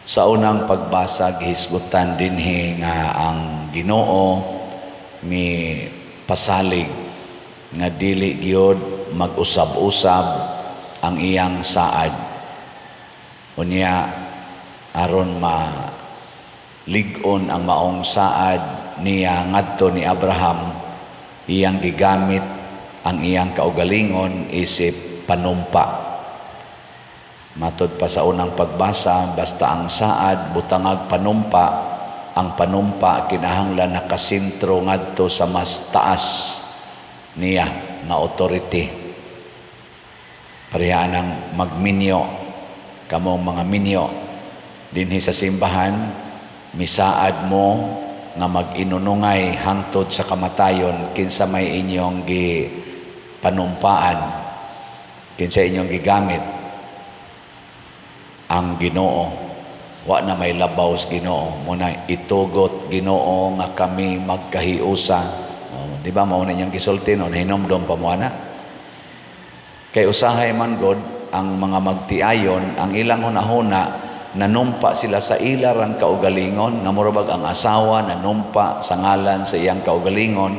Sa unang pagbasa, gihisgutan dinhi nga ang Ginoo mi pasalig nga dili gyud mag-usab-usab ang iyang saad. Unya aron ma lig-on ang maong saad niya ngadto ni Abraham, iyang gigamit ang iyang kaugalingon isip panumpa. Matod pa sa unang pagbasa, basta ang saad butangag panumpa, ang panumpa kinahanglan nakasentro ngadto sa mas taas niya nga authority. Pareha ng magminyo, kamong mga minyo dinhi sa simbahan, misaad mo nga mag-inunungay hangtod sa kamatayon, kinsa may inyong gipanumpaan, kinsa inyong gigamit? Ang Ginoo. Wa na may labaw sa Ginoo. Muna itugot, Ginoo, nga kami magkahiusa. Oh, di ba mao na inyong gisulti no? Nahinomdom pa mo ana? Kay usahay man god ang mga magtiayon, ang ilang hunahuna, nanumpa sila sa ila rang kaugalingon, nga murabag ang asawa nanumpa sa ngalan sa iyang kaugalingon,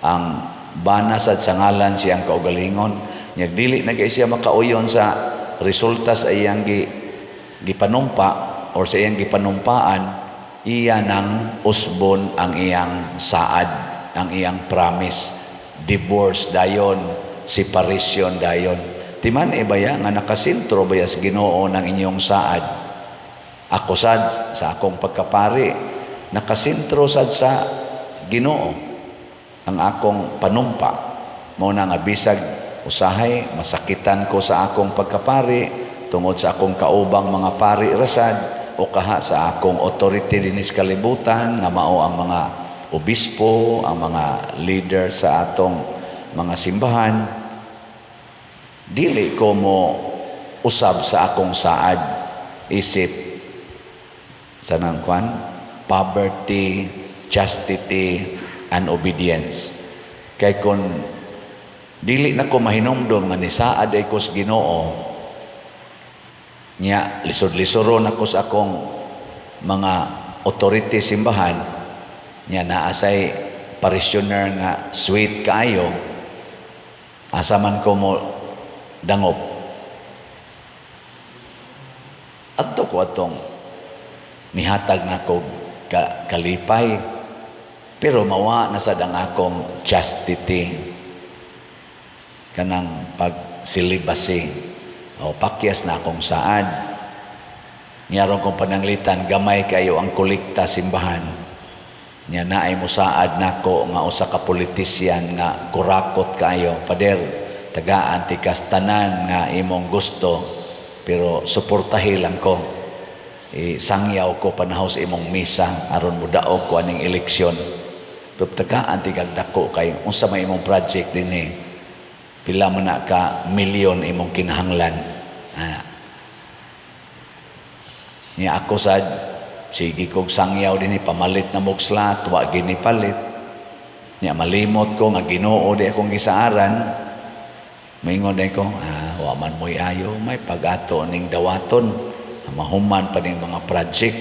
ang bana sad sa ngalan sa iyang kaugalingon. Nya dili na kay siya makauyon sa resulta sa iyang gipanumpa or sa iyang gipanumpaan, iya nang usbon ang iyang saad, ang iyang promise. Divorce dayon, separation dayon. Timan e baya nga nakasentro baya sa Ginoo ng inyong saad? Ako sad sa akong pagkapari, nakasentro sad sa Ginoo ang akong panumpa. Mao na nga bisag usahay masakitan ko sa akong pagkapari tungod sa akong kaubang mga pari rasad o kaha sa akong authority dinis kalibutan nga mao ang mga obispo, ang mga leader sa atong mga simbahan, dili ko mo usab sa akong saad isip sa nang kwan, poverty, chastity, and obedience. Kay kung dili na ko mahinumdom nga nisaad ay ko sa Ginoo, nya lisod-lisoron ako sa akong mga authority simbahan, nya naa say parishioner nga sweet kaayo, asa man ko mo dangop? Adto ko atong nihatag nako kalipay, pero mawa na sad ang akong chastity, kanang pag celibacy o pakyas na akong saad. Niyaron kong pananglitan gamay kayo ang kolekta simbahan, nya naay musaad nako nga usa ka politisyan nga kurakot kaayo, "Pader, tagaan tikas tanan nga imong gusto, pero suportahi lang ko. Isangyaw ko panahon sa imong misa aron modaog ko aning eleksyon. Pero tagaan tikag dako kay unsa may imong project dinhi? Pila man na ka milyon imong kinahanglan?" Ana. Niya ako sad sige kog sangyaw dinhi, pamalit na mog slot, wa gini palit. Nya malimot ko nga Ginoo di akong gisaaran. Maingon day ko, "Ah, wa man mo'y ayo, may pag-ato ning dawaton, mahuman pa ning mga project."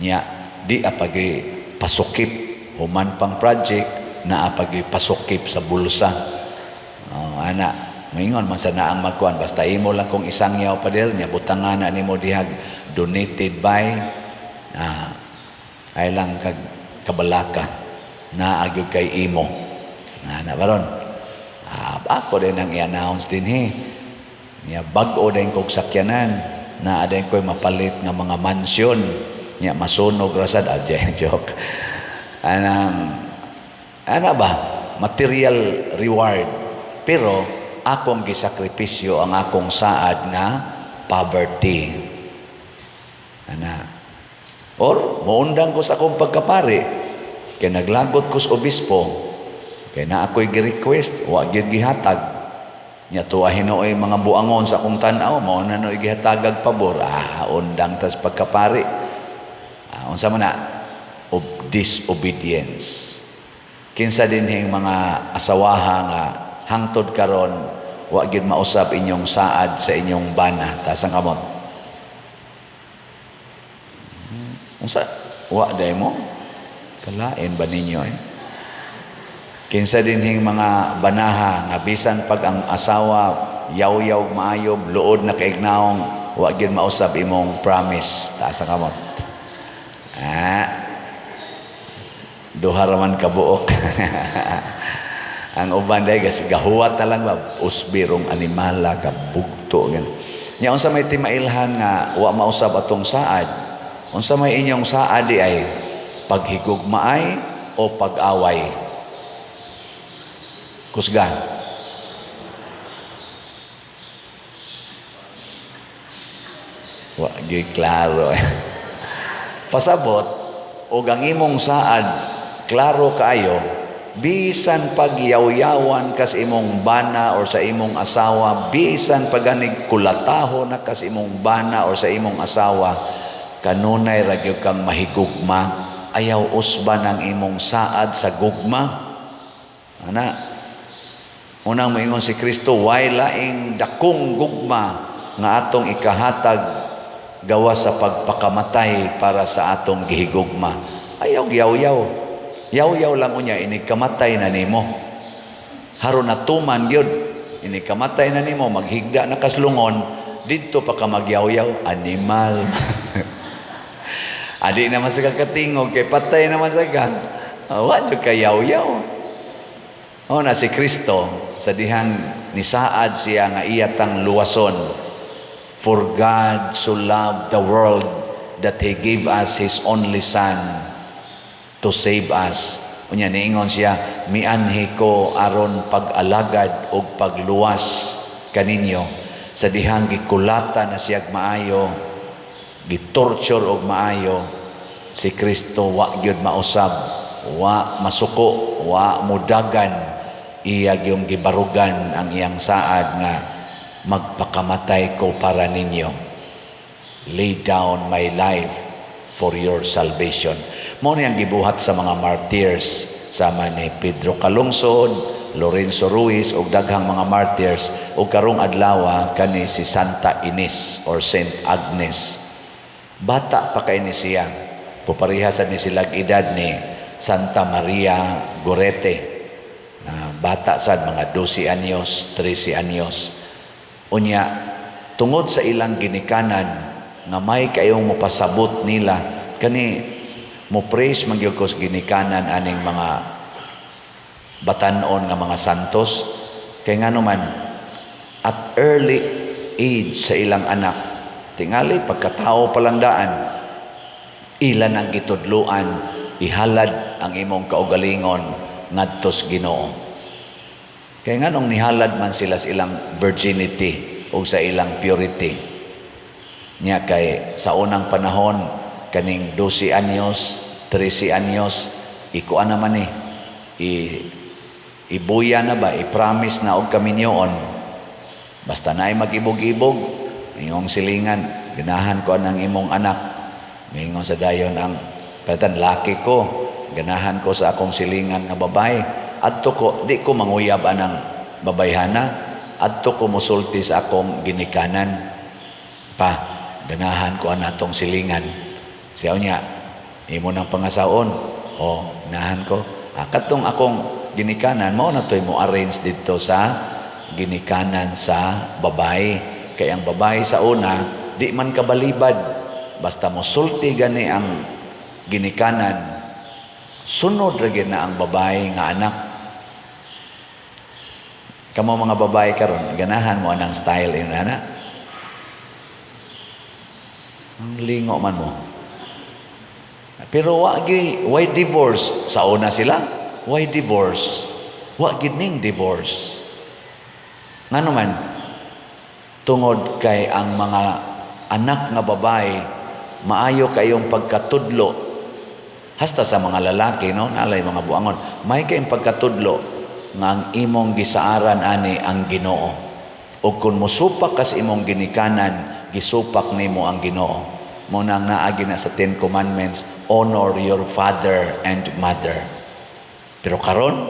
Nya di apagi pasukip, human pang project na apagi pasukip sa bulsa. Oh, ana, maingon man sa naang magkuan, "Basta imo lang kong isangyaw, pader." Nya butangan na nimo dihag "donated by", ay lang kag kabalaka naa gyud kay imo. Ana baron? Ako din ang i-announce dinhi. Nya bag-o din kog sakyanan, naa din ko'y mapalit nga mga mansyon. Nya masunog rasad, ah, joke. Anang ana ba? Material reward. Pero akong gisakripisyo ang akong saad nga poverty. Ana. Or muundang ko sa akong pagkapari. Kay naglagot ko sa obispo. Kay na ako'y gi-request, wa gyud gihatag. Nya tuwa hinuoy mga buangon sa akong tan-aw, mao na no'y gihatagag pabor. Ah, undang tas pagkapari. Ah, unsa man na? Ob disobedience. Kinsa dinhing mga asawaha nga hangtod karon wa gyud mausab inyong saad sa inyong bana? Taas ang kamot. Unsa? Wa day mo? Kalain ba ninyo eh? Kinsa dinhing mga banaha nga bisan pag ang asawa yaw-yaw maayo, luod na kaignaong, wa gyud mausab imong promise? Taas ang kamot. Ah. Duha ra man kabuok. Ang uban day gas gahuwat na lang ba, usbirong animala ka bugto gan. Nya unsa may timailhan nga wa mausab atong saad? Unsa may inyong saad di ay paghigugmaay o pag-away? Kusga. Wa gyud klaro. Pasabot og ang imong saad klaro kaayo, bisan pagyaw-yawan kas imong bana or sa imong asawa, bisan paganig kulataho na kas imong bana or sa imong asawa, kanunay ra gyud kang mahigugma. Ayaw usban ang imong saad sa gugma. Ana, unang moingon si Kristo, way laing dakong gugma nga atong ikahatag gawas sa pagpakamatay para sa atong gihigugma. Ayaw yaw-yaw. Yaw-yaw lang unya inig kamatay na nimo. Haron natuman gyud, inig kamatay na nimo, maghigda na kaslungon, didto pa ka magyaw-yaw, animal. Adi naman sa kakatingog kay patay naman sa ka. Wa jud ka yaw-yaw. O na si Kristo sa dihang nisaad siya nga iya tang luwason. For God so loved the world that He gave us His only Son to save us. Unya niingon siya, mianhi ko aron pag-alagad og pagluwas kaninyo. Sa dihang gikulata na siyag maayo, gitorture og maayo, si Kristo wa gyud mausab, wa masuko, wa mudagan, iya gyung gibarugan ang iyang saad nga magpakamatay ko para ninyo. Lay down my life for your salvation. Mao ni ang gibuhat sa mga martyrs sama ni Pedro Calungsod, Lorenzo Ruiz ug daghang mga martyrs, ug karong adlaw kani si Santa Ines or Saint Agnes. Bata pa kay ni siya. Pupareha sad ni sila edad ni Santa Maria Gorete. Bata sad, mga 12 anyos, 13 anyos. Unya tungod sa ilang ginikanan nga may kayong mopasabot nila, kani mo praise man gyud ko sa ginikanan aning mga batan-on nga mga santos, kay ngano man at early age sa ilang anak, tingali pagkatao pa lang daan, ilan ang gitudluan, ihalad ang imong kaugalingon ngadto sa Ginoo. Kay nganong nihalad man sila sa ilang virginity o sa ilang purity. Nya kay sa unang panahon kaning 12 anyos, 13 anyos, ikuan naman ni ibuya na ba, i-promise na og kaminyoon. Basta naay mag-ibog-ibog, imong silingan, ganahan ko ang imong anak. Mingon sa dayon ang palitan, laki ko, ganahan ko sa akong silingan nga babae. Adto ko, di ko manguyab anang babayhana, adto ko musulti sa akong ginikanan. Pa, ganahan ko ang atong silingan. Siya niya, imo nang pangasaon. O, ganahan ko. Katong akong ginikanan, mao na to'y mo arrange dito sa ginikanan sa babae. Kaya ang babae sa una, di man kabalibad. Basta mosulti gani ang ginikanan, sunod ra gyud na ang babae nga anak. Kamo mga babae karon, ganahan mo anang style ingon ana? Ang lingo man mo. Pero wa gi, why divorce? Sa una sila, why divorce? Wa gid ning divorce. Ngano man? Tungod kay ang mga anak nga babae maayo kayong pagkatudlo, hasta sa mga lalaki, no, nalay mga buangon, may kayong pagkatudlo nga ang imong gisaaran ani ang Ginoo, ug kun mosupak ka sa imong ginikanan, gisupak nimo ang Ginoo. Mo nang naagi na sa Ten Commandments, honor your father and mother. Pero karon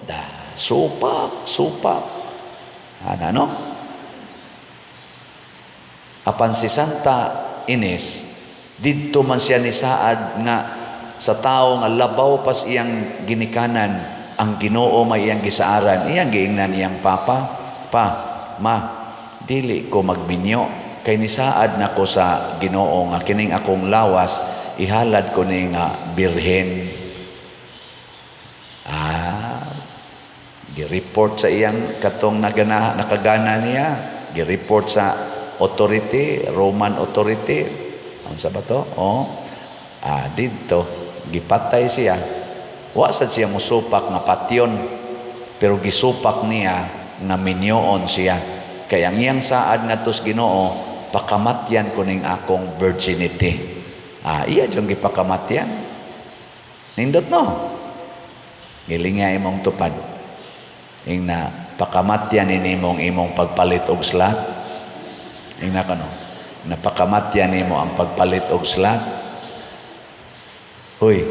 da supak supak ana, no? Apan si Santa Ines Didto man siya ni saad nga sa tao nga labaw pas iyang ginikanan, ang Ginoo may iyang gisaaran, iyang giingnan iyang papa, "Pa, ma, dili ko magminyo kay nisaad nako sa Ginoo nga kining akong lawas ihalad ko ni nga birhen." Ah, gi-report sa iyang katong nagana, nakagana niya, gi-report sa authority, Roman authority. Unsa ba to? Oh. Ah, didto gipatay siya. Wa sad siya musupak nga patyon, pero gisupak niya nga minyoon siya. Kay ang iyang saad ngadto sa Ginoo, "Pakamatyan ko ning akong virginity." Ah, iya jung gipakamatyan. Nindot, no? Gilinga imong tupad. Ingna, "Pakamatyan ni imong imong pagpalit og slot." Ingna kano. Napakamatyan nimo ang pagpalit og slot. Hoy.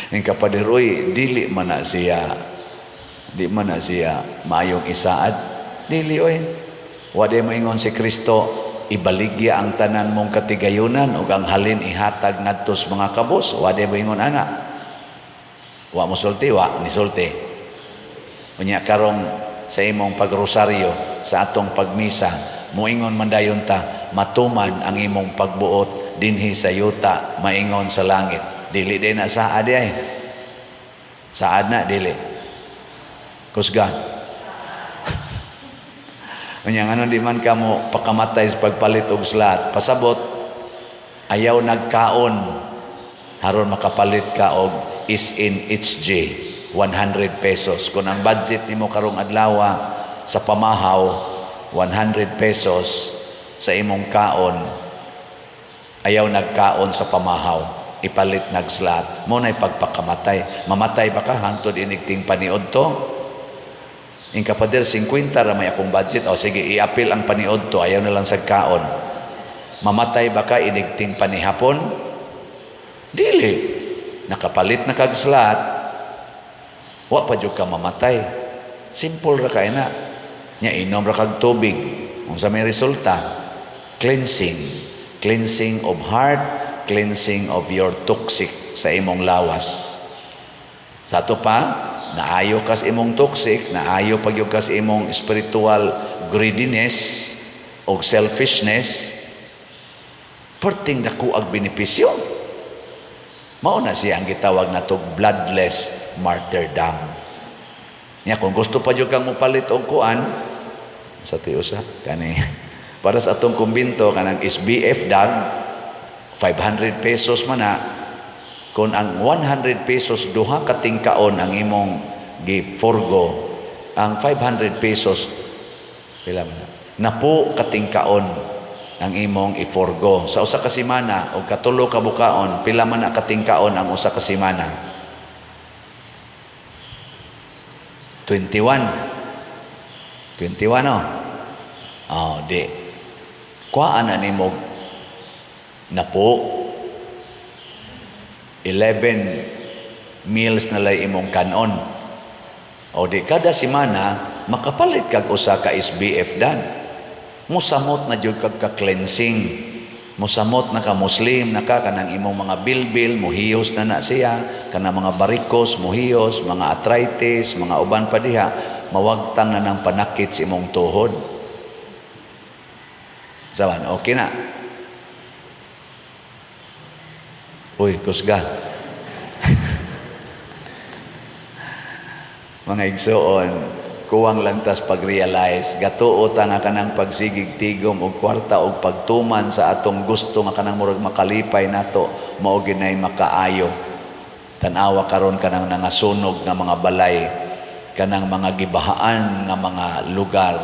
Ing kapader, uy, dili man na siya maayong isaad. Dili, oy. Wa mo ingon si Kristo, "Ibaligya ang tanan mong katigayunan ug ang halin ihatag ngadto sa mga kabos"? Wa mo ingon ana? Wa mo sulti, wa ni sulti. Unya karong sa imong pagrosaryo, sa atong pagmisa, moingon man dayon ta, "Matuman ang imong pagbuot dinhi sa yuta maingon sa langit"? Dili din na saad ay. Saad na dili? Kusga. Unya ngano di man kamo pakamatay sa pagpalit og slot? Pasabot, ayaw nagkaon haron makapalit ka og SNHG 100 pesos. Kung ang budget nimo karong adlaw sa pamahaw 100 pesos sa imong kaon, ayaw nagkaon sa pamahaw, ipalit nagslot mo na'y pagpakamatay. Mamatay ba ka hangtod inig ting paniod to? Ing kapader, 50 ra may akong budget. O sige, iapil ang paniod to, ayaw na lang sa kaon. Mamatay ba ka inig ting panihapon? Dili. Nakapalit na kag slot, wa pa jud ka mamatay. Simple ra kay na. Nya inom ra kag tubig. Unsa may resulta? Cleansing. Cleansing of heart, cleansing of your toxic sa imong lawas. Sa ato pa, naayo kas imong toxic, naayo pag kas imong spiritual greediness o selfishness, perting dako ang benepisyo. Mao na siya ang gitawag natog bloodless martyrdom. Nya kung gusto pa jud kang mopalit og kuan sa tiusa kani para sa atong kumbinto, kanang SBF dag 500 pesos man na, kung ang 100 pesos duha ka tingkaon ang imong gi-forgo, ang 500 pesos pila man na? Napo ka tingkaon ang imong i-forgo sa usa ka semana o katulo ka bukaon. Pila man na katingkaon ang usa ka semana? 21, 21, no? Oh, di kuhaan na nimo napo, 11 meals na lay imong kanon. O di kada semana makapalit kag usa ka SBF dan. Musamot na jud kag ka-cleansing. Musamot na ka, Muslim na ka, kanang imong mga bilbil muhiyos na na siya, kanang mga barikos muhiyos, mga arthritis, mga uban pa diha, mawagtang na ng panakit sa imong tuhod. Saban, okay na. Uy, kusga. Mga igsuon, kuwang lang tas pag-realize, gatuo ta nga kanang pagsigig tigom og kwarta og pagtuman sa atong gusto nga kanang murag makalipay nato, mao ginay makaayo. Tan-awa karon kanang nangasunog nga mga balay, kanang mga gibahaan nga mga lugar,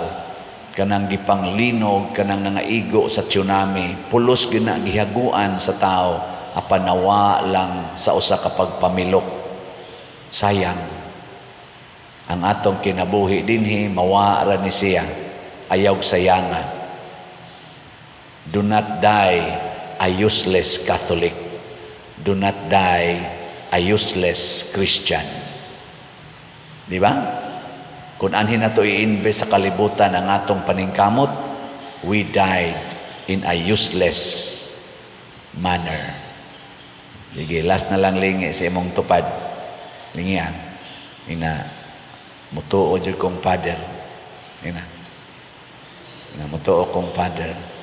kanang gipanglinog, kanang nangaigo sa tsunami, pulos gina gihaguan sa tao, apan nawa lang sa usa ka pagpamilok. Sayang. Ang atong kinabuhi dinhi mawa ra ni siya. Ayaw sayanga. Do not die a useless Catholic. Do not die a useless Christian. Di ba? Kung anhin na to i-invest sa kalibutan ang atong paningkamot, we died in a useless manner. Sige, last na lang, lingi sa imong tupad. Lingi ah. Ina, mutuo jud kong Father. Ina. Ina, mutuo kong Father.